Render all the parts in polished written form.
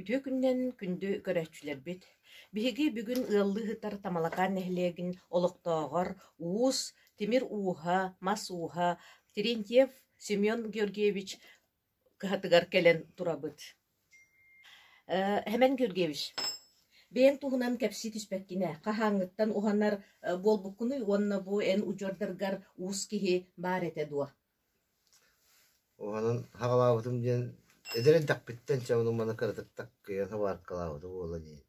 Үтүө күнүнэн күндү көрөөччүлэрбит! Биһиги бүгүн ыаллыы сытар Тамалакаан нэһилиэгин олохтооҕор уус, тимир ууһа, мас ууһа Терентьев Семен Георгиевич кыһатыгар кэлэн турабыт. Хэмэн Георгиевич, бэйэҥ туһунан кэпсии түспэккин ээ, хаһааҥҥыттан уһанар буолбуккунуй уонна бу эн удьуордаргар уус киһи баар этэ дуо? Уһанан хаҕалаабытым диэн эдэр эрдэхпиттэн чэ ону маны кыратык таккыйан сабааркалаабыта буолла дии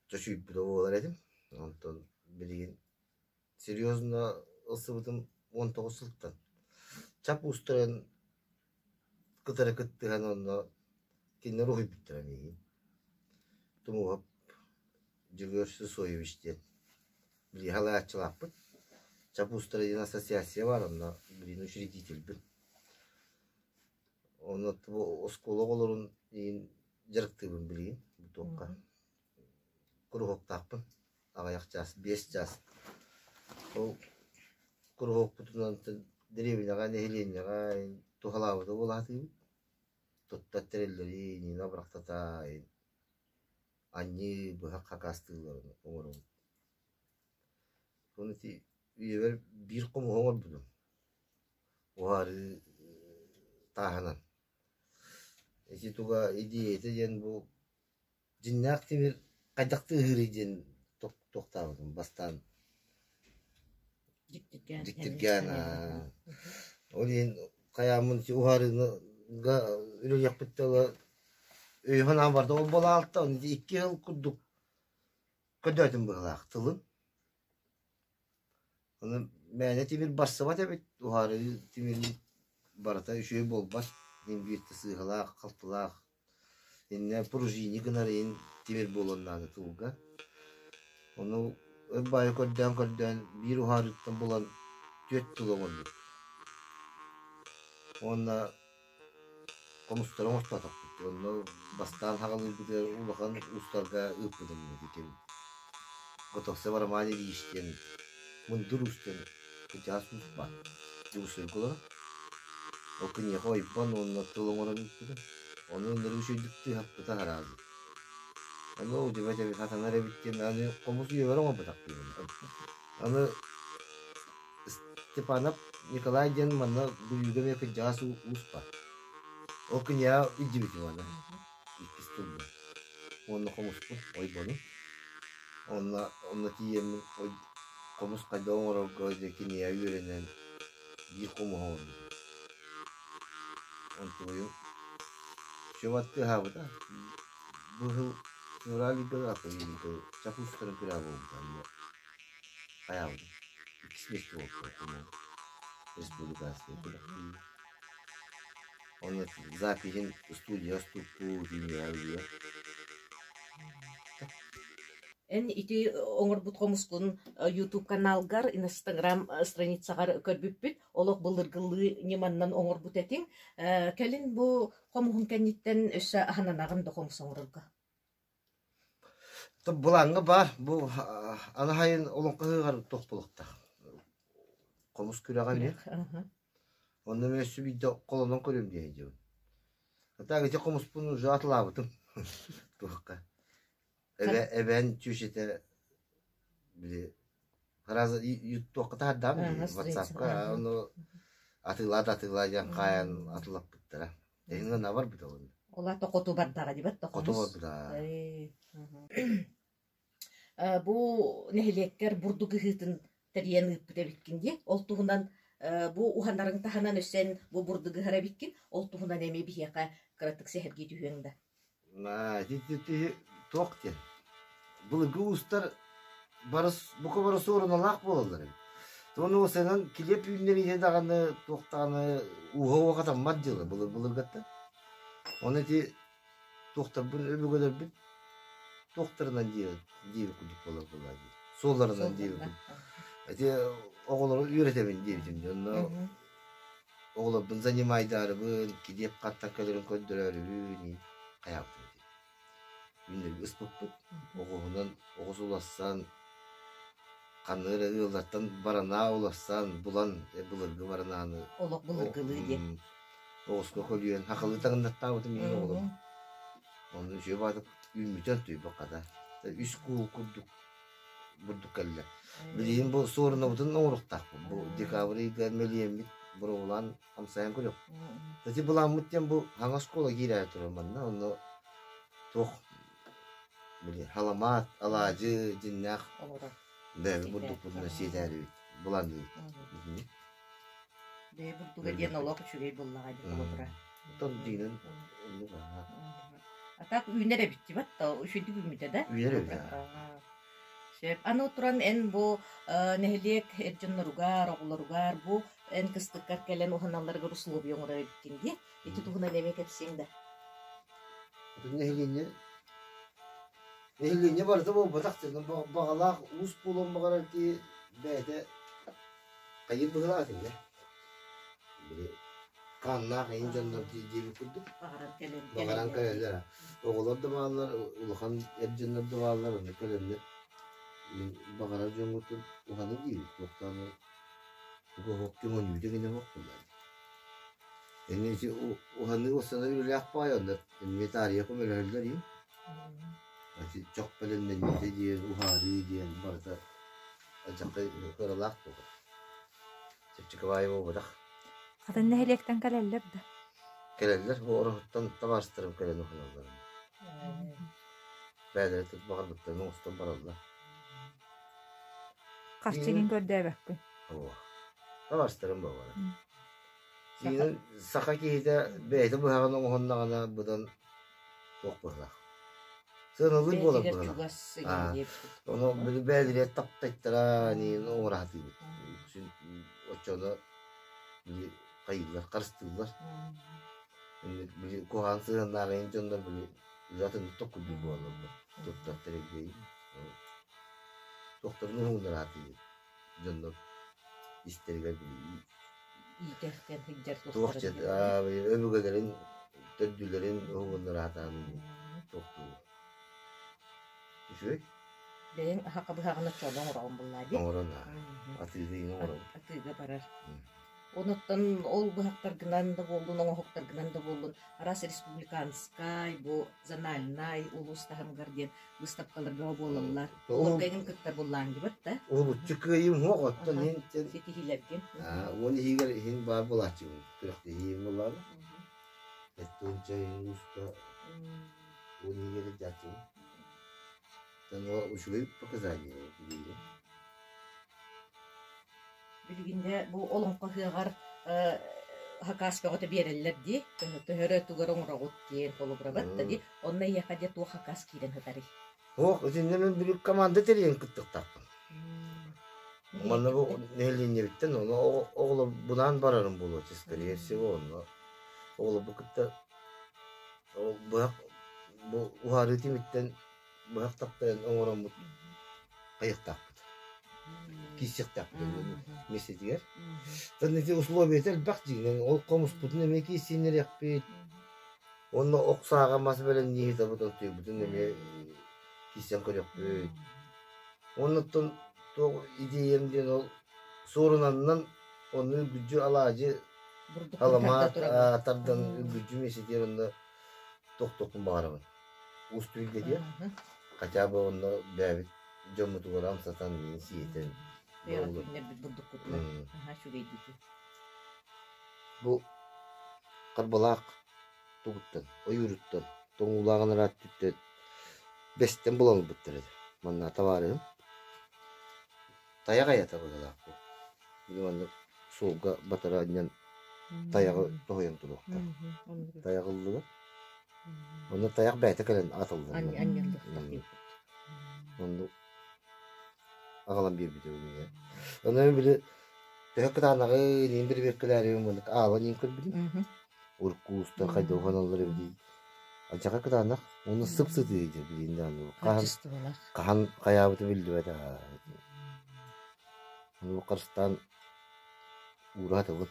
чочуйбута буолар этим. Онтон билигин серьезно ылсыбытым 19 сылтан. Чап уустарын кытары кыттыһан онно кинилэр уһуйбуттара миигин. Тумууһап Дьөгүөр Сысоевич диэн Билиһэ алааччылаахпыт. Чапустара диэн ассоциация баар, онно билигин учредительбин. Онно оскуола оҕолорун иин дьарыктыыбын билигин бу туохха. Куруһуоктаахпын аҕыйах чаас, 5 чаас. Ол куруһуокпутунан дэриэбинэҕэ, нэһилиэнньэҕэ туһалаабыта буолаатыыбыт. Туттар тэриллэри Нина абырахтата анньыы быһах хакаастыылларын оҥоробут. Ону ити үйэбэр биир хомуһу оҥорбутум. Уһаарыы тааһынан. Ити туга идиэйэтэ диэн бу дьиҥнээх тимир хайдах тыаһыырый диэн туохтаабытым бастаан дьиктиргээн ол иһин хайааммын уһаарыыга үлэлиэхпиттэн ыла өйүм-санаам барда ол буолаалта ити 2 сыл курдук көрдөөтүм быһыылаах тылын. Ону мээнэ тимир барсыбат эбит, уһаарыы тимирин барыта үчүгэй буолбат, иһин биирдэ сыыһалаах, халтылаах, иннэ пружине гынар иһин тимир буолуон наада тылга. Ону өр баайы көрдөөн-көрдөөн биир уһаарыыттан булан түөрт тыл оҥорбут. Уонна Хомустары оҥортоотохпут. Онно бастаан хаҕалыырбытыгар улахан уустарга ыыппытым ити Готовцев Роман Ильич диэн мындыр уус диэн кырдьаҕас уус баар. Дьугусуйга олорор. Ол киниэхэ ойбон уонна тыл оҥорон ыыппытым. Ону ынырык үчүгэйдик тыаһаппыта араазы. Ону удьуба эбит хатанар эбит диэн аны хомус үйэбэр оҥорботохпун. Аны Степанов Николай диэн манна Бүлүүгэ эмиэ кырдьаҕас уус баар. Ол киниэхэ илдьибитим аны иккис тылбын. Уонна хомуспун, ойбону. Онно онно тиийэммин хомус хайдах оҥорорго дьэ киниэхэ үөрэнэн биир хомуһу оҥорбутум. Онтуойум Чума тыаһаабыта. Быһыл февраль ыйга апрель ыйга чап уустарын күрэҕэ буолбута. Хайаабытым иккис миэстэ буолбута по-моему республиканскай күрэхтэһии. Онно запиһин студия уступпут үөрэ Эн ити оҥорбут хомускун YouTube каналгар, Instagram страницаҕар көрбүппүт. Олох былыргылыы ньыманнан оҥорбут этиҥ. Кэлин бу хомуһун кэнниттэн өссө аһананаҕын да хомус оҥорорго? Былааҥҥа баар, бу аны сайын олоҥхо ыһыаҕар туох буолуохтаах хомус күрэҕэ эмиэ. Онно эмиэ өссө биирдэ холонон көрүөм диэн сылдьабын. А так ити хомуспун уже атылаабытым туохха. Эбэ эбээн чүөчэтэ били Фраза туохха таһаардаҕым дии ватсапка ону атыылаа да атыылаа диэн хаайан атыылаппыттара. Эһиҥҥэ барбыта уонна. Ол аата хоту бардаҕа дибэт да Хоту барбыта. Бу нэһилиэккэр бурдук ыһыытын тэрийэн ыыппыт эбиккин дии. Ол туһунан бу уһанарыҥ таһынан өссө эн бу бурдук ыһар эбиккин. Ол туһунан эмиэ биһиэхэ кыратык сэһэргии түһүөҥ да. Ити туох диэн былыргы уустар бары бука бары суоруналаах буолаллар эбит. Ону уопсайынан килиэп үүннэриитэ даҕаны туох даҕаны ууһа уохатаммат дьыала былыр былыргыттан. Ону ити туохтарбын өбүгэлэрбит туохтарынан диэбит диэбит курдук буолар буоллаа дии. Суолларынан диэбит курдук. Ити оҕолору үөрэтэбин диэбитим дии. Онно Оҕолорбун занимайдаарыбын, килиэп хантан кэлэрин көрдөрөөрүбүн хайаабытым дии. Үүннэргэ ыспыппыт. Оҕуһунан оҕус уларсан, ханна эрэ ыаллартан баранаа уларсан, булан былыргы баранааны Олох былыргылыы диэн. оҕуска көлүйэн хахалыы таҥыннартаабытым иһин оҕолорбун. Онно үчүгэй баҕайытык үүммүтүн тыйбыт хата. Үс куул курдук бурдук кэллэ. Билигин бу суорунабытын оҥоруохтаахпыт. Бу декабрь ыйга мэлийэммит боруобалаан хамсайан көрүөх. Ити былааммыт диэн бу хаҥас оскуола киирээри турар манна. Онно туох били халамаат, алаадьы дьиннээх бэйэбит бурдукпутун сиэтээрибит былаанныыбыт. Бэйэ бурдуга диэн олох үчүгэй буоллаҕа дии холобура. Оттон дьиҥинэн оннук аһаа. А так үүнэр эбит дии да үчүгүйдүк үүммүтэ да? Үүнэр эбит Сөп. Аны туран эн бу нэһилиэк эр дьонноругар, оҕолоругар бу эн кыстыккар кэлэн уһаналларыгар условия оҥорор эбиккин дии. Ити туһунан эмиэ кэпсиэҥ да? Нэһилиэнньэ нэһилиэнньэ барыта буолбатах баҕалаах уус буолуон баҕарар киһи бэйэтэ хайыыр быһыылаах этиннэ. Били хааннаах эйин дьоннор диэбит курдук. Баҕаран кэлэн Баҕаран кэлэллэр. Оҕолор да бааллар, улахан эр дьоннор да бааллар, онно кэлэннэр мин баҕарар дьоҥҥутун уһаны диибит, туохтаан тугу көҥөнүүтэ гинэ суох буоллар. Эҥин ити уһаныы уоссана үлэлээх баай онно эмиэ таарыйа көмөлөһөллөр иһин. Ити чох бэлэмнэниитэ диэн, уһаарыы диэн барыта алдьархай кыралаах буолар. Чэпчэки баайы буолбатах. Атын нэһилиэктэн кэлэллэр да? Кэлэллэр, бу ороһуттан табаарыстарым кэлэн уһаналлар. Бэйэлэрэ тут баҕарбыттарын оҥостон бараллар. Харчыгын көрдөөбөккүн. Оо, табаарыстарым буолара. Сиинэн саха киһитэ бэйэтэ быһаҕын оҥоһуннаҕына быдан туох быһыылаах. Сыаналыыр буолар Бэйэтигэр быһыылаах. чугас игин диэбит. Ону били бэйэлэрэ таптайтара ниин оҥораһатыыбыт. Үксүн оччону били хайыыллар, харыстыыллар. Били куһаҕан сыһыаннаах иһин дьоннор били атын токкурдуу буолаллар. Туттар тэрилгэйин. Туохтарын уһугуннараатыыбыт. Дьоннор истэригэр били Иитэхтэн сылдьар туох туохтарын өбүгэлэрин төрдүлэрин уһугуннараатаан туохтуу үчүгэй Бэйэҥ аһака быһаҕын оччоҕо оҥороҕун буллаа дии. Оҥорон атыыга иҥэ оҥоробун. Атыыга барар. Онуттан ол быһахтаргынан да буоллун, оҥоһуктаргынан да буоллун, араас республиканскай, бу зональнай улуус таһымыгар диэн быыстапкаларга буолаллар. Олорго эҥин кыттар буллаан дибат да? Уһулуччу кыайыым суох, оттон иһин Ситиһиилэргин. Уон иһигэр иһин баар буолааччыбын. Күрэхтэһиим буоллаҕына. Эттуунча иһин уста уон иһигэр илдьээччибин. Үчүгэй показание билигин. Билигин дьэ бу олоҥхо ыһыаҕар хакаас бөҕөтө биэрэллэр дии. Төһөрө тугар оҥороҕут диэн холобурабат да дии. Онно эйиэхэ дьэ туох хакаас киирэн сытарый? Суох, итиннэ мин били команда тэрийэн кыттыктаахпын. Манна бу нэһилиэнньэбиттэн ону оҕолорбунаан барарым буолуо, скорее всего, онно оҕолорбу кытта ол быһах бу уһаарыы тимиттэн быһах таптайан оҥороммут хайыахтаахпыт киирсиэхтээхпит миэстэтигэр. Тон ити условията элбэх дьиҥинэн ол хомуспутун эмиэ киирсииннэриэхпит уонна ох сааҕа мас бэлэмнииһи табытын тыйбытын эмиэ киирсэн көрүөхпүт. Уонна оттон туох идеям диэн ол суорунаннан онну үргүдьү алаадьы халамаат тардан үргүдьү миэстэтигэр онно тохтуохпун баҕарабын. Уустуйга хотя бы онно бэйэбит дьоммутугар амсатан сиэтэн Бэйэҕит бурдуккутунан наһаа үчүгэйдики. Бу Харбалаах тугуттан, ойууруттан, тоҥуулааҕын ырааттыттан бэстэн булан ылбыттар этэ. Манна табаарыһым тайах айата быһыылаах бу. Били маннык суолга батара анньан тайаҕы тоһуйан туруохтаах. Тайах ыллыга. Онно тайах бэйэтэ кэлэн атыллар. Оннук аҕалан биэрбитэ миигин. Онно мин били төһө кытаанаҕы иин бирибиэккэлээри маннык аалан иин көрбүтүм. Урукку уустар хайдах уһаналлар эбитий. Алдьархай кытаанах уонна сып-сытыы дьэ билигин даҕаны хаһан хаһан хайаабыта биллибэт аа. Ону харыстаан уураатыбын.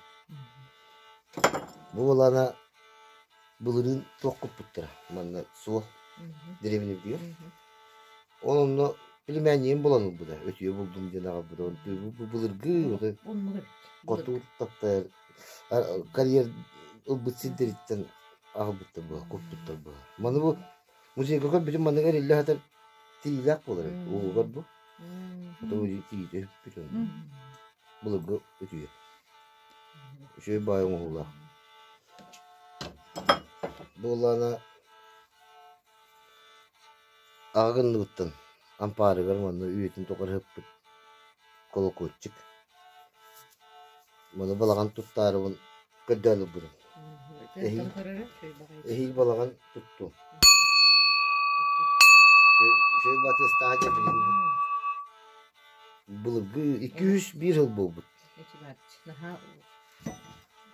Бу былаана былырыын туох куппуттара манна суох дэриэбинэбитигэр. Ол онно племяннигым булан ылбыта, өтүйэ булдум диэн аҕалбыта. Бу былыргы хоту таптайар карьер ылбыт сирдэриттэн аҕалбыттар быһа, куппуттар быһа. Маны бу Музейга көрбүтүм маннык эриллэ сытар тириилээх буолар эбит. Уһугар бу. Ото тириитэ өппүт онно. Былыргы үтүө. Үчүгэй баай оҥоһуулаах. Буоллаана аҕа гынныбыттан ампаарыгар манна үйэтин тухары ыһыппыт колокольчик. Маны балаҕан туттаарыбын көрдөөн ылбытым. Эһиил, эһиил балаҕан туттум. Үчүгэй батыстаах дьэ билин былыргы 201 сыл буолбут. Наһаа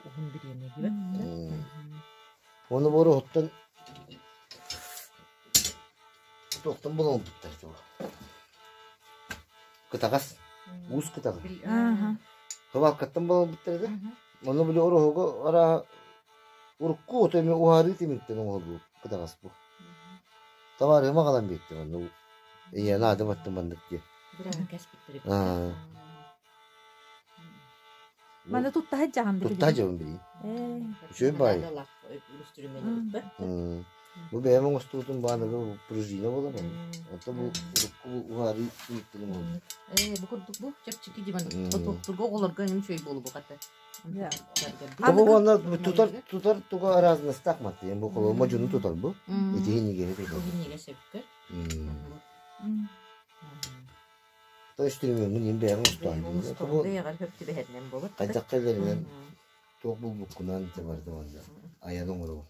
уһун бириэмэ диэбэт. Ону боруоһуттан туохтан булан ылбыттар этэ Кытаҕас, уус кытаҕа. Хыбаалкаттан булан ылбыттар этэ. Ону били ороһуга арааһа урукку ото эмиэ уһаарыы тимиртэн оҥоһуллубут кытаҕас бу. Табаарыһым аҕалан биэртим онно ийэ наада баттым маннык диye. Быраҕан кэспиттэр эбит. Маны туттаһа дьаҕан Тутта дьабын билин. Үчүгэй баай. Бу бэйэм оҥостубутум бааныга пружина буолар. Онто бу урукку уһаарыы ииттилим буолла. Бу курдук бу чэпчэки диван. Отуохтурга оҕолорго эҥин үчүгэй буолу бу хата. Тобу уонна тутар тутар туга разностаах маттыйан бу холомо дьону тутар бу. Итиһинигэ тутар. Итиһинигэ сөпкөр. То үстүрүмүөҥҥүн иһин бэйэҥ устаан Бэйэҕэр хөп түбэһэринэн буолар. Хайдах кэлэринэн туох булбуккунан дьэ барда уонна айан оҥоробун.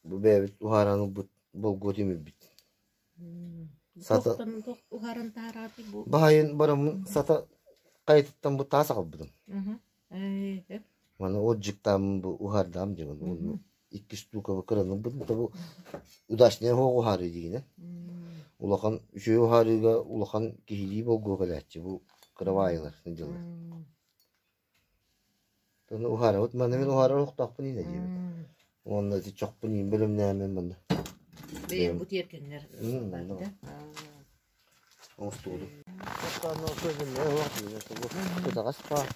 Бу бэйэбит уһааран ылбыт болгуо тимирбит. Сата уһааран таһараатый бу? Баайын бараммын сата хайытыттан бу таас аҕалбытым. Маны от дьыктааммын бу уһаардаам дьыбын. Уонна икки штука кыраны ылбытым. Бу удачнай оһох уһаарыы диигинэ. Улахан үчүгэй уһаарыыга улахан киһилии болгуо кэлээччи бу кыра баайылар сылдьаллар. Тону уһаарабыт. Манна мин уһаарар оһохтоохпун иинэ диэбит. Уонна ити чохпун иин бэлэмнээмин манна. Бэйэм бу тиэргэннэр Оҥостубутум. Кытаҕас баар.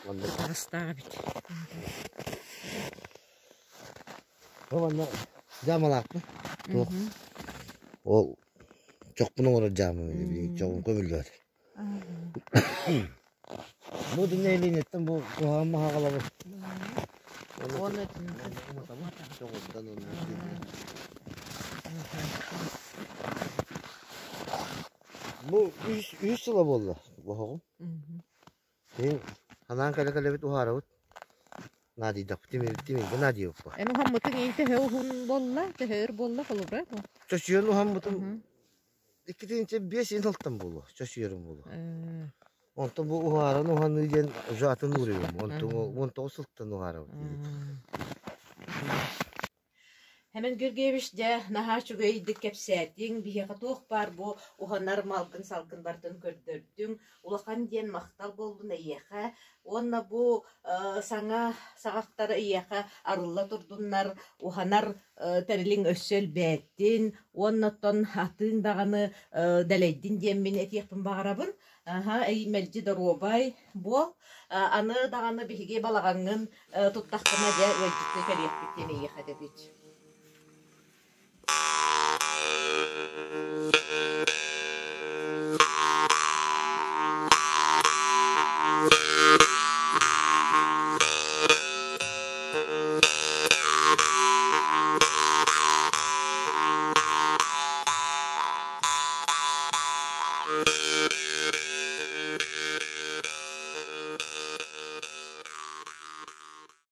Кытаҕастаах эбит. Манна дьаамалаахпын. Туох ол чохпун оҥорор дьаамам чоҕум көбүллүбэт. Бу нэһилиэнньэттэн бу куһаҕан маһы аҕалабын. Уонна Чоҕуттан Бу үс, үс сыла буолла оһоҕум. Киһи анаан кэлэ-кэлэбит уһаарабыт. Наадыйдахпыт тимир, тимиргэ наадыйыахпа. Эн уһаммытыҥ иһин төһө уһун буолла, төһө өр буолла холобура? Чочуйан уһаммытым 2,5 алтан буолуо, чочуйарым буолуо. Онтон бу уһааран уһаныы диэн уже атын уурайым. Онтон 19 сылтан уһаарабыт. Хэмэн Георгиевич, дьэ, наһаа үчүгэйдик кэпсээтиҥ, биһиэхэ туох баар бу уһанар малгын-салгын барытын көрдөрдүҥ, улахан диэн махтал буоллун эйиэхэ уонна бу саҥа саҕахтары эйиэхэ арылла турдуннар, уһанар тэрилиҥ өссө элбээтин уонна оттон атыыҥ даҕаны дэлэйдин диэммин этиэхпин баҕарабын. Аһа, мэлдьи доруобай буол. Аны даҕаны биһиги балаҕаҥҥын туттаххына дьэ ыалдьыттыы кэлиэхпит диэн эйиэхэ этэбит.